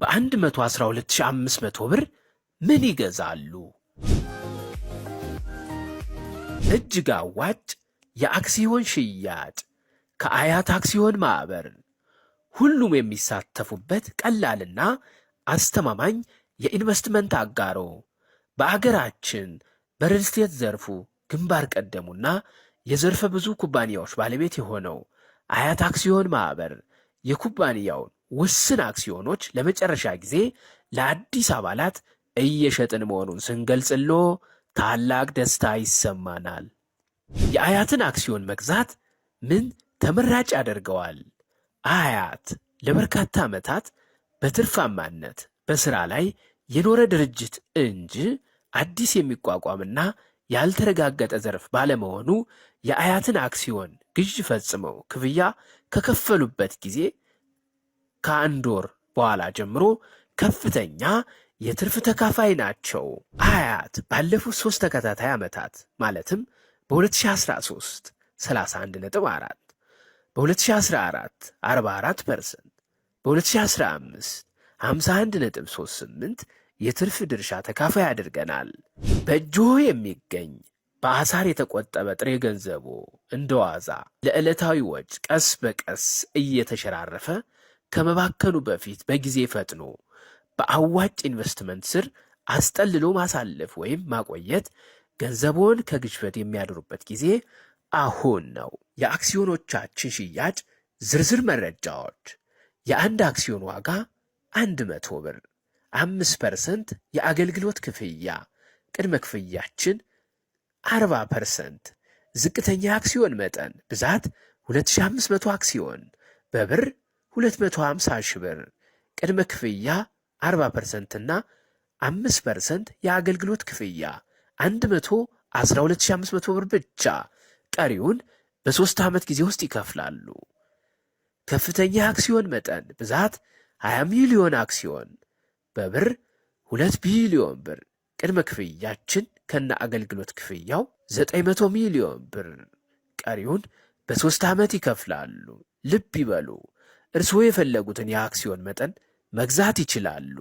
በ112,500 ብር ምን ይገዛሉ? እጅግ አዋጭ የአክሲዮን ሽያጭ ከአያት አክሲዮን ማኅበር፣ ሁሉም የሚሳተፉበት ቀላልና አስተማማኝ የኢንቨስትመንት አጋሮ፣ በአገራችን በሪል ስቴት ዘርፉ ግንባር ቀደሙና የዘርፈ ብዙ ኩባንያዎች ባለቤት የሆነው አያት አክሲዮን ማኅበር የኩባንያውን ውስን አክሲዮኖች ለመጨረሻ ጊዜ ለአዲስ አባላት እየሸጥን መሆኑን ስንገልጽሎ ታላቅ ደስታ ይሰማናል። የአያትን አክሲዮን መግዛት ምን ተመራጭ ያደርገዋል? አያት ለበርካታ ዓመታት በትርፋማነት በሥራ ላይ የኖረ ድርጅት እንጂ አዲስ የሚቋቋምና ያልተረጋገጠ ዘርፍ ባለመሆኑ የአያትን አክሲዮን ግዥ ፈጽመው ክፍያ ከከፈሉበት ጊዜ ከአንድ ወር በኋላ ጀምሮ ከፍተኛ የትርፍ ተካፋይ ናቸው። አያት ባለፉት 3 ተከታታይ ዓመታት ማለትም በ2013 31.4፣ በ2014 44%፣ በ2015 51.38 የትርፍ ድርሻ ተካፋይ አድርገናል። በእጅዎ የሚገኝ በአሳር የተቆጠበ ጥሬ ገንዘቡ እንደ ዋዛ ለዕለታዊ ወጪ ቀስ በቀስ እየተሸራረፈ ከመባከኑ በፊት በጊዜ ፈጥኖ በአዋጭ ኢንቨስትመንት ስር አስጠልሎ ማሳለፍ ወይም ማቆየት ገንዘቦን ከግሽበት የሚያድኑበት ጊዜ አሁን ነው። የአክሲዮኖቻችን ሽያጭ ዝርዝር መረጃዎች፦ የአንድ አክሲዮን ዋጋ 100 ብር፣ 5% የአገልግሎት ክፍያ፣ ቅድመ ክፍያችን 40%፣ ዝቅተኛ አክሲዮን መጠን ብዛት 2500 አክሲዮን በብር 250 ሺህ ብር፣ ቅድመ ክፍያ 40% እና 5% የአገልግሎት ክፍያ 112,500 ብር ብቻ፣ ቀሪውን በ3 ዓመት ጊዜ ውስጥ ይከፍላሉ። ከፍተኛ አክሲዮን መጠን ብዛት 20 ሚሊዮን አክሲዮን በብር 2 ቢሊዮን ብር፣ ቅድመ ክፍያችን ከነ አገልግሎት ክፍያው 900 ሚሊዮን ብር፣ ቀሪውን በ3 ዓመት ይከፍላሉ። ልብ ይበሉ፣ እርስዎ የፈለጉትን የአክሲዮን መጠን መግዛት ይችላሉ።